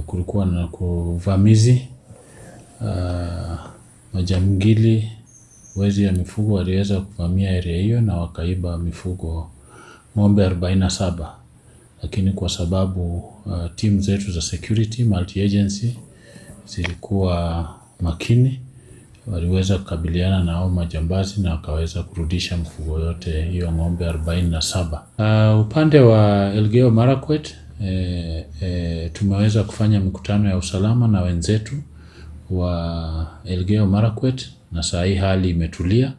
Kulikuwa na kuvamizi, majangili wezi ya mifugo waliweza kuvamia area hiyo na wakaiba mifugo ng'ombe 47, lakini kwa sababu timu zetu za security multi agency zilikuwa makini, waliweza kukabiliana na hao majambazi na wakaweza kurudisha mifugo yote hiyo ng'ombe 47. Upande wa Elgeyo Marakwet tumeweza kufanya mikutano ya usalama na wenzetu wa Elgeyo Marakwet na saa hii hali imetulia.